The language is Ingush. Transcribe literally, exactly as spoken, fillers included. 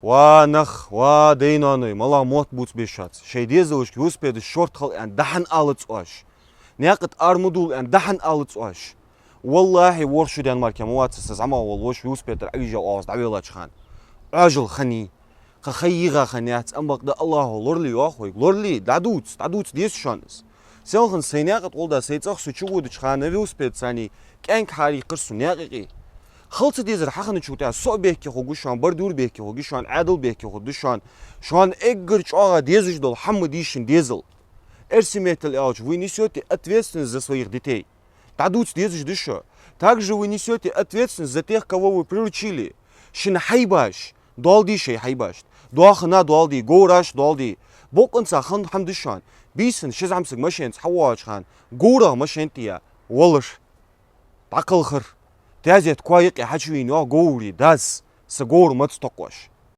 Ва нах, ва дай-ноаной, малагӀа мотт бувцабеш шоаш. Шоай дезалашка велосипедаш шортта хила аьнна дӀахьо ма алац оаш. Наькъа тӀа ара ма довла аьнна дӀахьо ма алац оаш. Валлахьи, ворхӀ шу Дянмарке ма вац со зӀамагӀа вола воша велосипедера Ӏовижа оагӀаз дӀавеллача хана. Ӏоажал хиннай. Кхы ха йийгӀа хиннаяц, амма бакъда Аллахӏо лорале йоах вайга, лорале, дӀадувца, дӀадувца деза шоана из. Селхан сай наькъа тӀа гӀолла да, сай цӀагӀа со чугӀодача хана велосипедацани кӀаьнк хьаийккхар сона наькъа юкъе. Хала ца дезар хьахинначул тӀехьагӀа со а бехке хургья шоана, бордюр бехке хургья шоана, Ӏаьдал бехке хургда шоана. Шоана эггара чӀоагӀа дезаш дола хӀама да шун дезал. Эрсий меттала аьлча, вы несёте ответственность за своих детей. ДӀадувца дезаш да шо. Также вы несёте ответственность за тех, кого вы приручили. Шун хьайбаш, доал де шоай хьайбашта. Доахан доал де, говраш доал де. Бокъонца хинна хӀама да шоана. Бийсан ши зӀамсаг машенаца хьавоагӀача хана, говрагӀа машен тӀа я, валар. ДӀакхалхар. Тезет коа юкъе хьачувена йоах говра дас, са говр маца токхош.